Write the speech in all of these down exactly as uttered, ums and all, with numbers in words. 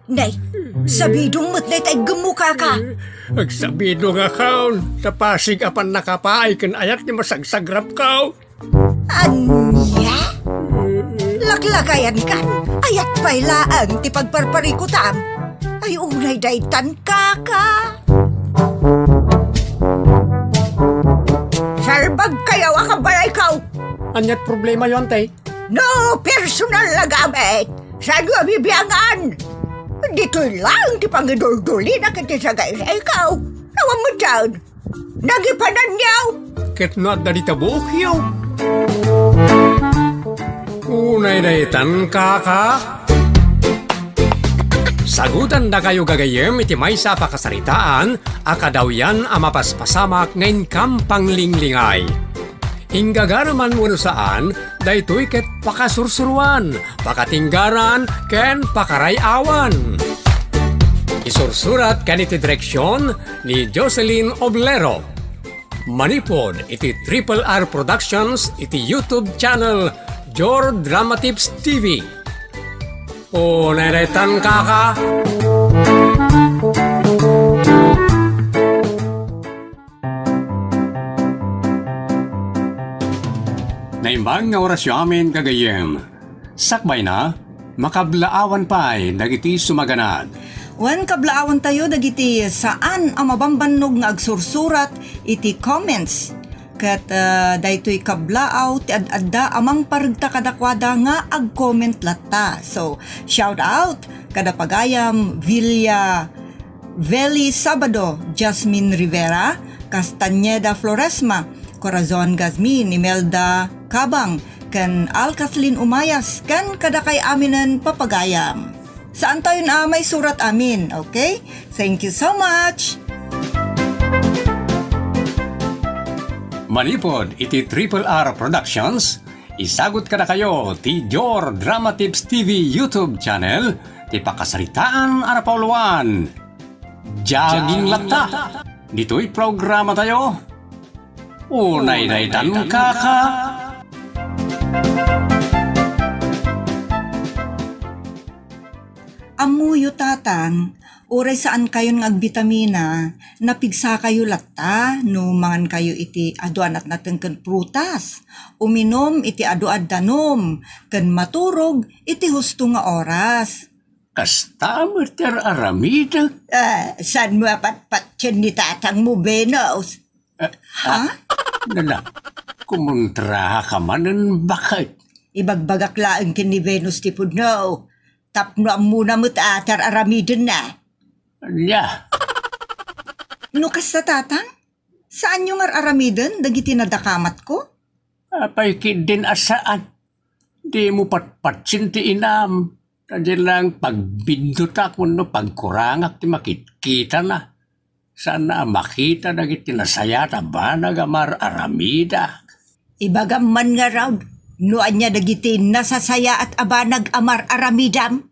Nay, sabidong met dayta iggemmo, kaka. Agsabidongakon, ta pasig a pannakapaay ken ayat ti masagsagrapko. Ania? Laklakayankan, ayat pay laeng ti pagparparikutam. Ay, unay daytan, kaka. Salbagkayo a kabalayko. Aniat problemayo, ante? No personal a gamit, saanyo a bibiangan? Ditoy laeng ti pangiduldulina ket ti sagaysayko. Awan met dayta. Nagipananyo. Ket no adda dita buokyo. Unay daytan, kaka. Sagutandakayo gagayyem iti maysa a pakasaritaan a kadawyan a mapaspasamak nga inkam panglinglingay. Inggagaraman wenno saan, daytoy ket pakasursuroan, pakatinggaran, ken pakaray-awan. Isursurat ken iti direksion ni Jocelyn Oblero. Manipud iti Triple R Productions iti YouTube channel Jor Dramatips T V. O, neretan, kaka. Naimbag nga orasyo amin, gagayyem. Sakbayna, makablaawan pay dagiti sumaganad. Wen, kablaawantayo dagiti saan a mabambannog nga agsursurat iti comments. Ket, ah, daytoy kablaaw ti ad-adda a mangparegta kadakuada nga ag-comment latta. So, shout out kada pagayam, Villa Veli Sabado, Jasmine Rivera, Castañeda Floresma, Corazon Gazmin, Imelda Cabang, ken Al Kathleen Umayas, ken kadakay aminen papagayam. Saantayon a maisurat amin, okay? Thank you so much! Manipud iti Triple R Productions, isagut kadakayo ti Jor Dramatips T V YouTube channel ti pakasaritaan a napauluan. Jogging latta. Ditoy programatayo. Unay daytan, kaka. Ammoyo, tatang, uray saankayon nga agbitamina, napigsakayo latta no mangankayo iti adu a natnateng ken prutas, uminom iti adu a danum, ken maturog iti husto nga oras. Kasta met ti ar-aramidek. Ah, saanmo a patpatien ni tatangmo, Venus? Ah, ha? Ah, nana, kumontraka manen, baket. Ibagbagak laeng ken ni Venus ti pudno. Tapno ammona met a ti ar-aramidenna. Ania? No kasta, tatang, saanyo nga ar-aramiden dagiti nadakamatko? Apay ketdin a saan? Dimo patpatien ti inam. Ta diay lang pagbiddutak wenno pagkurangak ti makitkitana. Saanna a makita dagiti nasayaat a banag a mar-aramidak. Ibagam man ngarud, no ania dagiti nasasayaat a banag a mar-aramidam?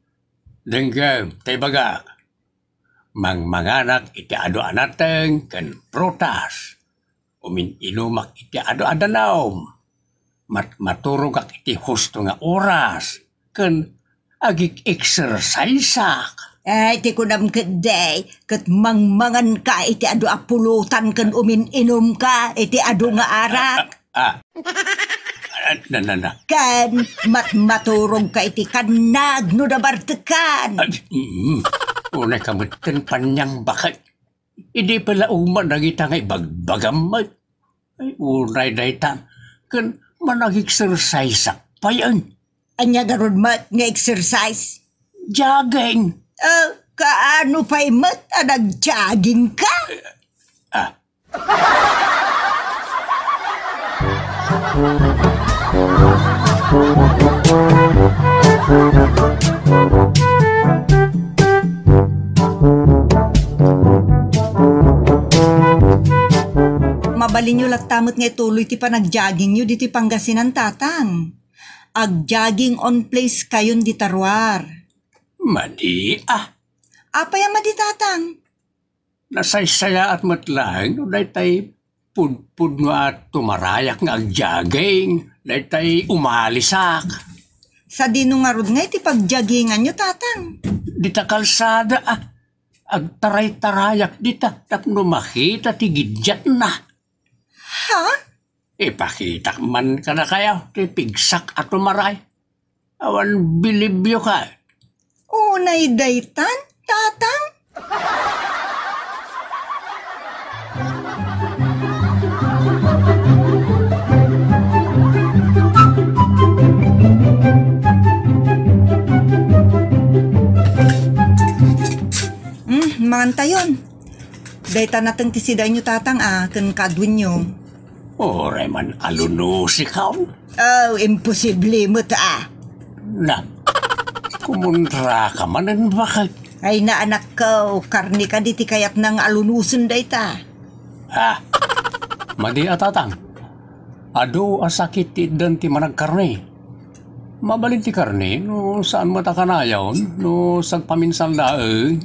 Denggem ta ibagak, mangmanganak iti adu a nateng ken prutas. Umin-inumak iti adu a danum. Mat-, maturogak iti husto nga oras. Ken agik-exerciseak. Ay, ti kunam ketdi, ket mangmanganka iti adu a pulutan ken umin-inumka iti adu nga arak. Ah, ah. Ah, na, na, na. Ken mat-, maturogka iti kannag no nabartekkan. Ah, mm. Unay ka met ken paniang, baket. Idi pala uma dagita nga ibagbagam met. Ay, unay daytan. Ken manag-exerciseak pay, en. Ania ngarud met nga exercise? Jogging. Ah, kaano pay met a nag-joggingka? Ah. Mabalinyo latta met nga ituloy ti panagjoggingyo ditoy Pangasinan, tatang. Agjogging on place kayon dita ruar. Madi, ah. Apay a madi, tatang? Nasaysayaat met laeng no daytay pudpudno a tumarayak nga agjogging, daytay umalisak. Sadino ngarud nga iti pagjogginganyo, tatang? dita kalsada, a. Agtaray-tarayak dita tapno makita ti gidiatna. Ha? Ipakitak man kadakayo ti pigsak a tumaray. Awan bilibyo ka. Unay daytan, Tatang? Hmm, mangantayon. Dayta nateng ti sidaenyo, Tatang, a, ken kaduenyo. Uray man alunosikon. Oh, imposible met, a. Na, kumuntra ka manen, bakit? Ay, na, anakko, karne kadi ti kayatna nga alunosen dayta. Ha? Madi a, Tatang. Adu a sakit ti itdan ti managkarne. Mabalin ti karne no saan met a kanayon no sagpaminsan laeng.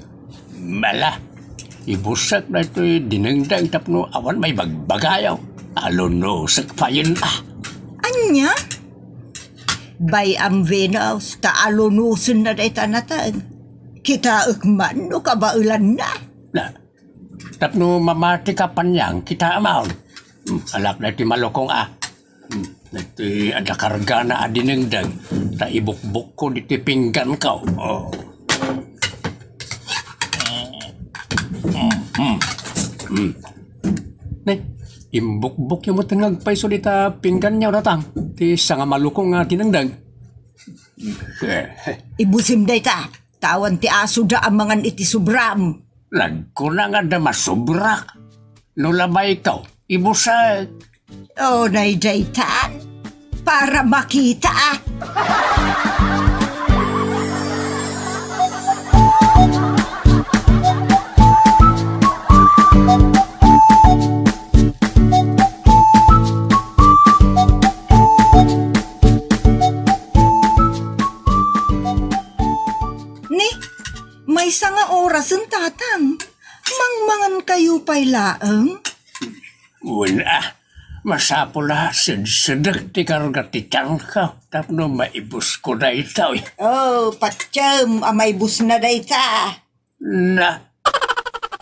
Mala, ibusek daytoy dinengdeng tapno awan maibagbagayo. Alunosek payen a. Ania? Bay-am Venus, ta alunosenna dayta nateng. Kitaek man no kabaelanna. Na, tapno mamati ka paniang, kitaem. Hmm, alak daytoy malukong a. Hmm, daytoy adda kargana a dinengdeng, ta ibukbukko ditoy pingganko. Oh. Hmm, hmm, hmm. Ne, imbukbukyo met nga agpayso dita pingganyo, Tatang. Ti sanga malukong a dinengdeng. Ibusim dayta, ta awan ti asoda a mangan iti sobram. Nagkuna nga adda masobrak. No labayko, ibusek. Oh, naydaytan. Para makita. Ni, maysa nga orasen, Tatang. Mangmangan kayo pay laeng? Wen a, masapul a sedsedek ti karga ti tianko tapno maibusko daytoy. Oh, patiem a maibusna dayta. Na,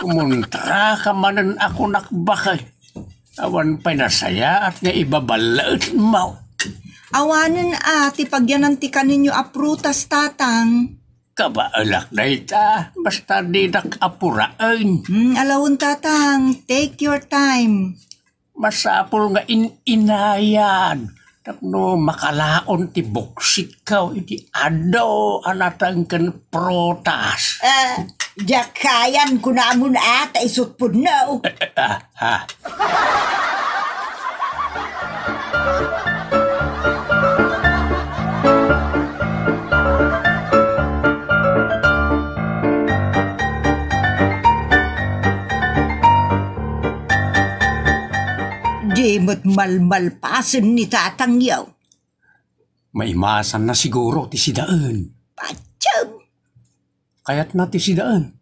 kumuntra ka manen a kunak, bakit? Awan pay nasayaat nga ibaballaetmo. Awanen a ti pagyanan ti kaninyo a prutas, Tatang. Kabaelak dayta, basta dinak apuraen. Hmm, alawen, Tatang, take your time. Masapul nga in-inayan tapno makalaon ti buksikko iti adu a nateng ken prutas. Ah, diak kayan kunamon a ta isutpudno. Eh, eh, ah, ha? Di met malmalpasen ni tatangyo. Maimasanna siguro ti sidaen. Patiem! Kayatna ti sidaen.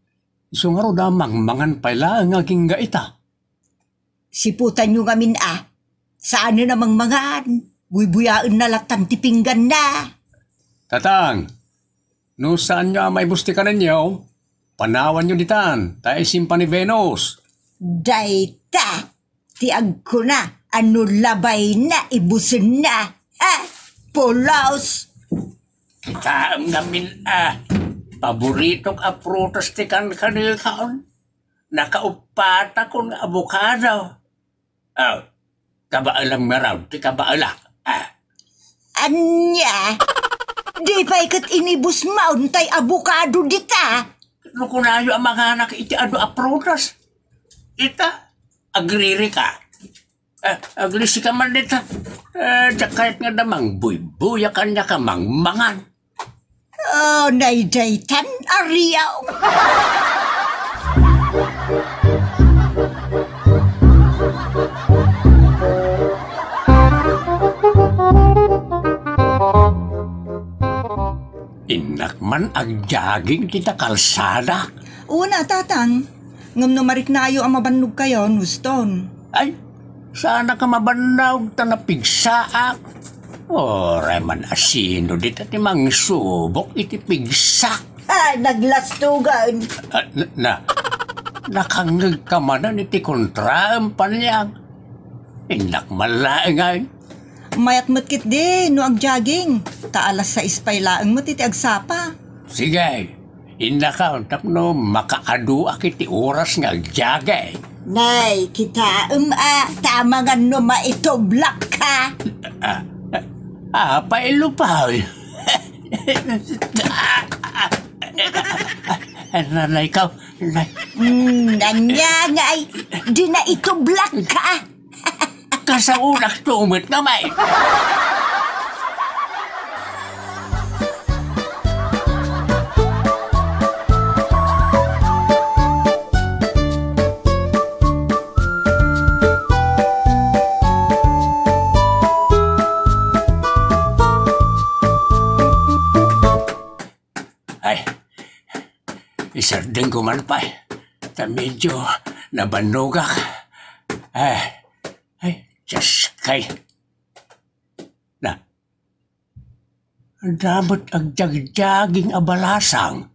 Isu ngarud a mangmangan pay laeng agingga ita. Siputanyo ngamin a. Saanen a mangmangan. Buybuyaenna lattan ti pingganna. Tatang, no saanyo a maibus ti kanenyo, panawanyo ditan, ta isimpa ni Venus. Dayta ti agkuna a no labayna ibusenna. Ha? Pulos! Kitaem ngamin a. Paboritok a prutas ti kankanekon. Nakauppatakon nga abokado. Oh, kabaelam ngarud ti kabaelak. Ah. Ania? Di pay ket inibusmo tay abokado dita? No kunayo a manganak iti adu a prutas. Ita, agririka. Ah, aglisi ka man dita. Ah, diak kayat nga damang buybuya kaniak a mangmangan. Oh, naydaytan a riaw. Innak man agjaging dita kalsada. Una, Tatang. Ngem no mariknayo a mabannog kayo, nuston. Ay, saanak a mabannog ta napigsaak. Uray man a sino dita ti mangsubok iti pigsak. Ay, naglastugan. Ah, na, na, nakangngegka manen iti kontraem, Paniang. Innak man laengen. Mayat met ketdi no agjogging, ta alas sais pay laeng met iti agsapa. Sige, innakon tapno makaaduak iti oras nga agjogging. Nay, kitaem a, ta amangan no maitublakka. Ah, ah, apay lupaw? Nanay ka, nay. Hmm, ania ngay, di na itublakka. Kasaonak to met nga may. Ay, isardengko man pay. Ta medyo nabannogak. Ay, ay, Diyos kay. Na, adda met agjogging a balasang.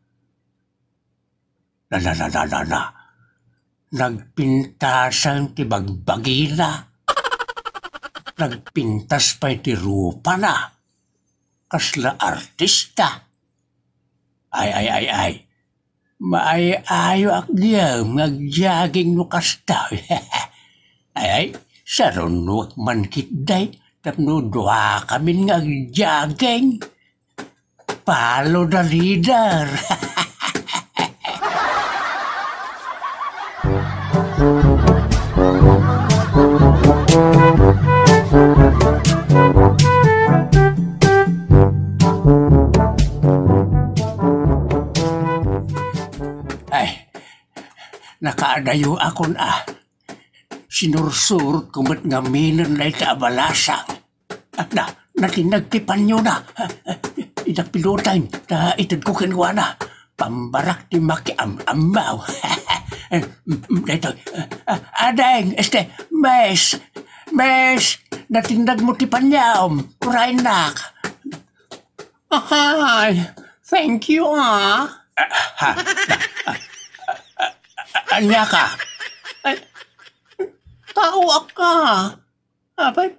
Na, na, na, na, na, na. Nagpintasan ti bagbagina. Nagpintas pay ti rupana. Kasla artista. Ay, ay, ay, ay. Maay-ayoak gayam nga agjogging no kasta. Ay, ay, sarunoak man ketdi tapno duakamin nga agjogging. Follow the leader. Ay, nakaadayoakon a. Sinursurotko met ngaminen dayta a balasang. At na, natinnag ti panyona. Ida piloten, ta itedko kenkuana. Pambarak ti makiam-ammaw. Daytoy. Ading, este, Miss, Miss, natinnag mo ti panyom. Uraynak. Ay, thank you, ah. Ha? Ania ka? Ay, tao ka. Apay,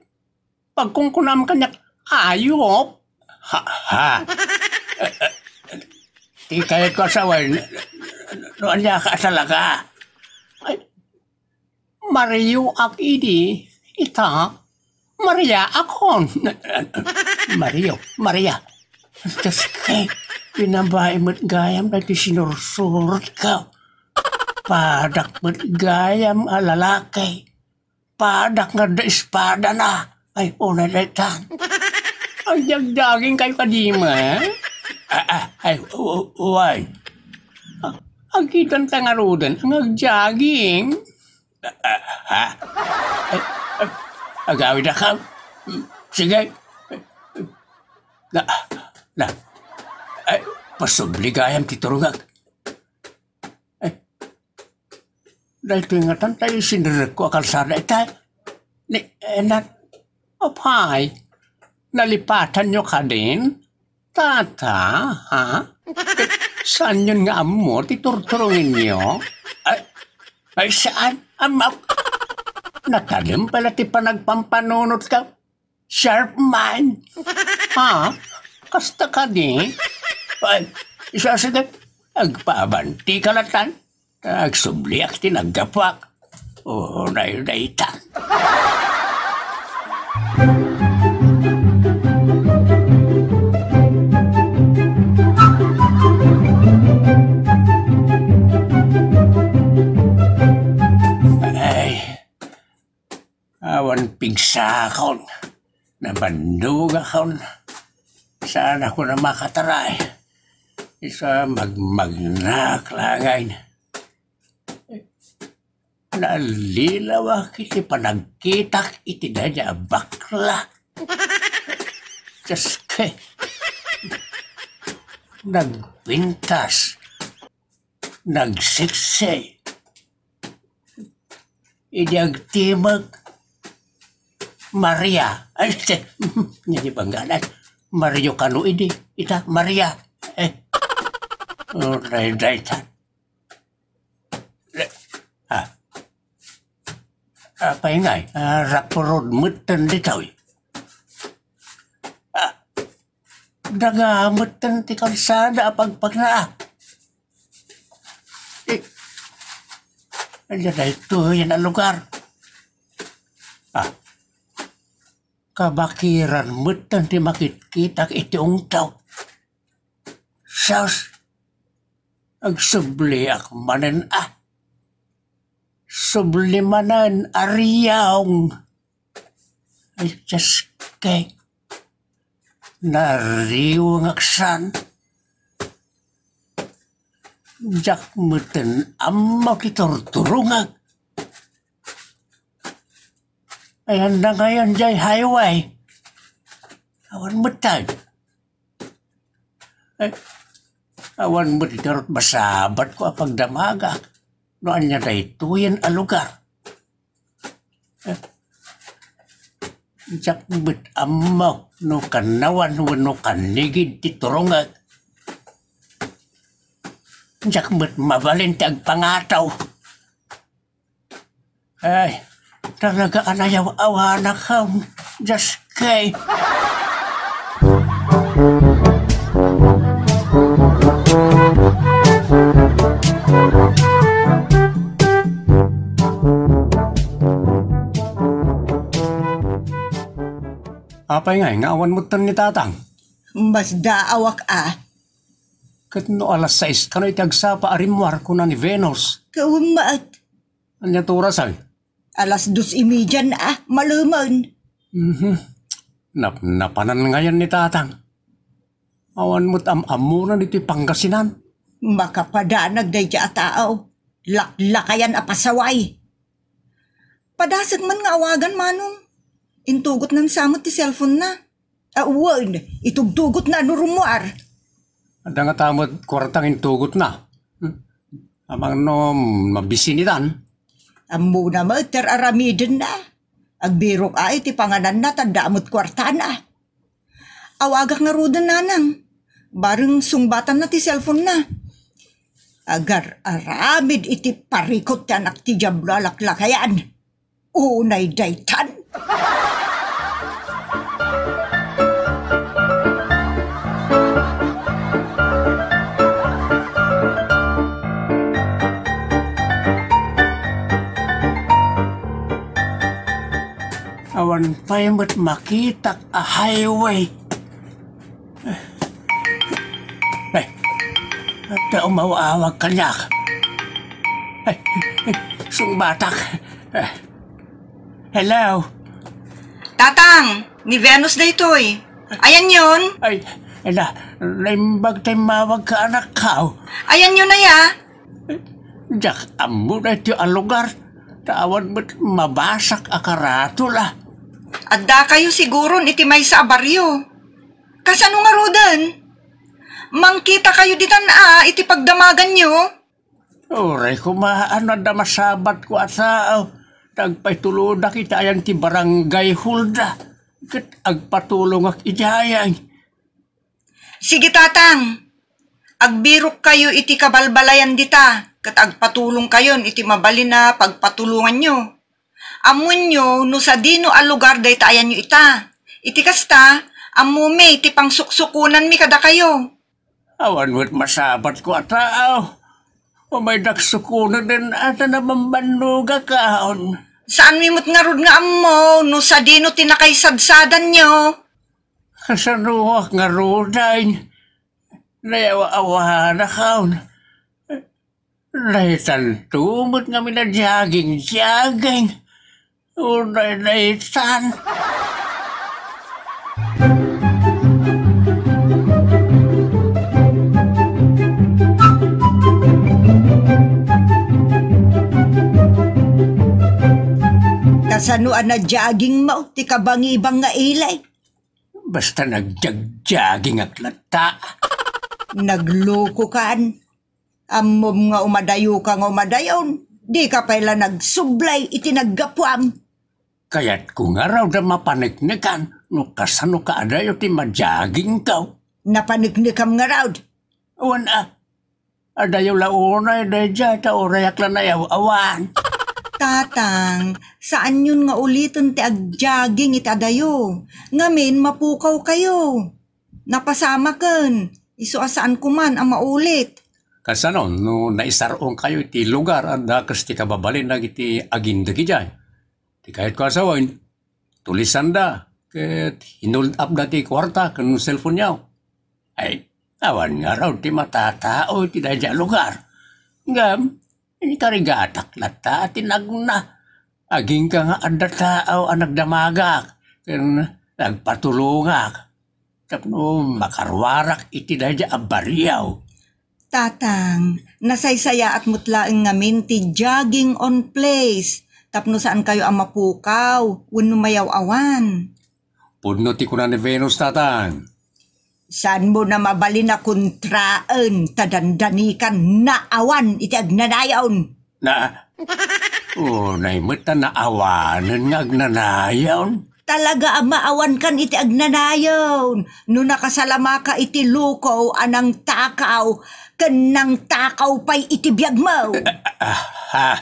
pagkunkunam kaniak, ayop. Ha, ha. Ti kayatko a sawen, no ania ka talaga? Ay, Marioak idi, ita, Mariaakon. Mario, Maria. Diyos kay, pinabain met gayam daytoy sinursurotko. Padak met gayam a lalaki. Padak nga adda espadana. Ay, unay daytan. Agjogging kayo kadi met? Ah, ah, ay, u-, u-, uwan. Ah, agkitan ta ngaruden nga agjogging. Ah, ah, ha? Ay, ah, agawidakam. Sige. Na, na. Ay, pasubli gayam ti turungak. Ay, daytoy ngatan tay sinirrekko a kalsada itay. Ni, eh, na, apay, nalipatanyo kadin? Tata, ha? Saanyon nga ammo ti turturongenyo? Ay, ay, saan? Ammo, natadem pala ti panagpampanunot ka. Sharp man. Ha? Kasta kadi? Ay, isa sige. Agpaabantiko latan. Agsubliak ti naggapuak. O, dayta. Ay, awan pigsakon. Nabannogakon. Saanakon a makataray. Isu a magmagnak laeng. Nalilawak iti panagkitak iti dayta a bakla. Diyos kay. Nagpintas. Nagseksi. Idi agtimek, Maria. Ay, te, nga di bangganan. Mario kano idi. Ita, Maria. Eh. Uray daytan. Ah. Apay ngay, ah, rapurod metten ditoy. Ah. Daga metten ti kalsada a pagpagna. Eh, ania daytoyen a lugar? Ah. Kabakiran metten ti makitkitak iti ungtaw. Sus, agsubliak manen a. Subli manen a riaw. Ay, Diyos kay. Nariwngak san. Diak metten ammo ti turturungak. Ayan na ngayon jay highway. Awan metten. Eh, awan met garud masabatko a pagdamagak no ania daytoyen a lugar. Eh, diak met ammo no kanawan wenno kanigid ti turungek. Diak met mabalin ti agpangataw. Ay, talaga a nayaw-awanak, um, Diyos kay. Apay ngay nga awan metten ni Tatang? Masdaawak a. Ket no alas sais kano iti agsapa a rimmuar, kuna ni Venus. Kawen met. Ania ti oras, ay? Alas dos y media na, malemen. Mhm. Napnapanan ngayan ni Tatang. Awan met am-ammona ditoy Pangasinan. Makapadanag daydiay a tao. Laklakayan a pasaway. Padasek man nga awagan, Manong. Intugotnan sa met ti cellphone-na. A, wen, itugtugotna no rummuar. Adda ngata met kuarta nga intugotna. Hmm? Amangan no mabisinitan. Ammona met ti ar-aramidenna. Agbirok a iti pangananna ta adda met kuartana. Awagak ngaruden, Nanang. Bareng sungbatanna ti cellphone-na. Agar-aramid iti parikut ti anak ti Diablo a laklakayan. Unay daytan. Awan pay met makitak a highway. Ay, adda umaw-awag kaniak. Ay, ay, sungbatak. Ay, hello? Tatang, ni Venus daytoy. Ayanyon? Ay, ala, naimbag ta immawag ka, anakko. Ayanyon aya? Diak ammo daytoy a lugar, ta awan met mabasak a karatula. Addakayo siguron iti maysa a barrio. Kasano ngaruden? Mangkitakayo ditan a iti pagdamaganyo? Uray koma no adda masabatko a tao, ta agpaitulodak iti ayan ti barangay hall-da, ket agpatulongak idiay. Sige, Tatang. Agbirokkayo iti kabalbalayan dita, ket agpatulongkayon iti mabalin a pagpatulonganyo. Ammoenyo no sadino a lugar dayta ayanyo ita. Iti kasta, ammomi ti pangsuksukonanmi kadakayo. Awan met masabatko a tao. Umaydak sukonen a ta namambannogakon. Saanmi met ngarud nga ammo no sadino ti nakaisadsadanyo? Kasanoak ngaruden? Nayaw-awanakon. Daytanto met nga minajaging-jaging. Unay daytan. Kasano a najagingmo ti kabangibang nga ili? Basta nagjagjagingak latta. Naglokokan. Ammom nga umadayoka nga umadayon, dika pay la nagsublay iti naggapuam. Kayatko ngarud a mapaneknekan no kasano kaadayo ti majagingko. Napaneknekam ngarud? Wen a. Adayo la unay daydiay ta urayak la nayaw-awan. Tatang, saanyon nga uliten ti agjogging iti adayo. Ngamin, mapukawkayo. Napasamaken, isu a saanko man a maulit. Kasano no naisar-ongkayo iti lugar a dakes ti kababalin dagiti agindeg idiay? Ti kayatko a sawen, tulisanda ket hinul-apda ti kuarta ken cellphone-yo. Ay, awan ngarud ti matatao iti daydiay a lugar. Ngem, inkarigatak latta a tinagna. Agingga nga adda tao a nagdamagak ken nagpatulongak tapno makaruarak iti daydiay a barrio. Tatang, nasaysayaat met laeng ngamin ti jogging on place tapno saankayo a mapukaw wenno mayaw-awan. Pudno ti kuna ni Venus, Tatang. Saanmo na mabalin a kontraen ta dandanikan naawan iti agnanayon. Na, unay met ta naawanen nga agnanayon. Talaga a maawankan iti agnanayon no nakasalamaka iti luko a nangtakaw ken nangtakaw pay iti biagmo. Aha.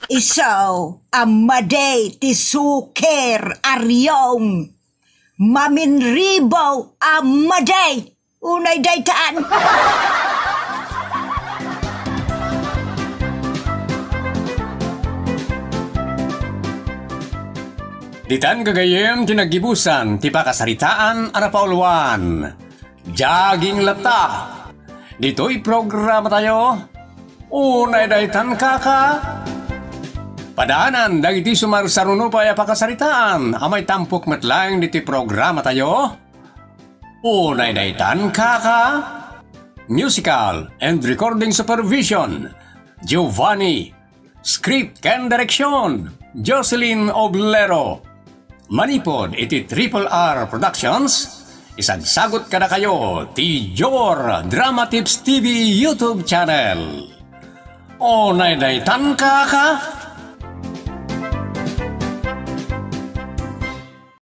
Isu a madi ti suker a riyong. Maminribaw a madi. Unay daytan. Ditan gagayyem ti naggibusan ti pakasaritaan a napauluan. Jogging latta. Ditoy programatayo, Unay Daytan Kaka. Padaanan dagiti sumarsaruno pay a pakasaritaan a maitampok met laeng ditoy programatayo, Unay Daytan Kaka. Musical and recording supervision, Giovanni. Script ken direksyon, Jocelyn Oblero. Manipod iti Triple R Productions, isagsagut kadakayo ti Jor Drama Tips T V YouTube channel. Unay Daytan Kaka.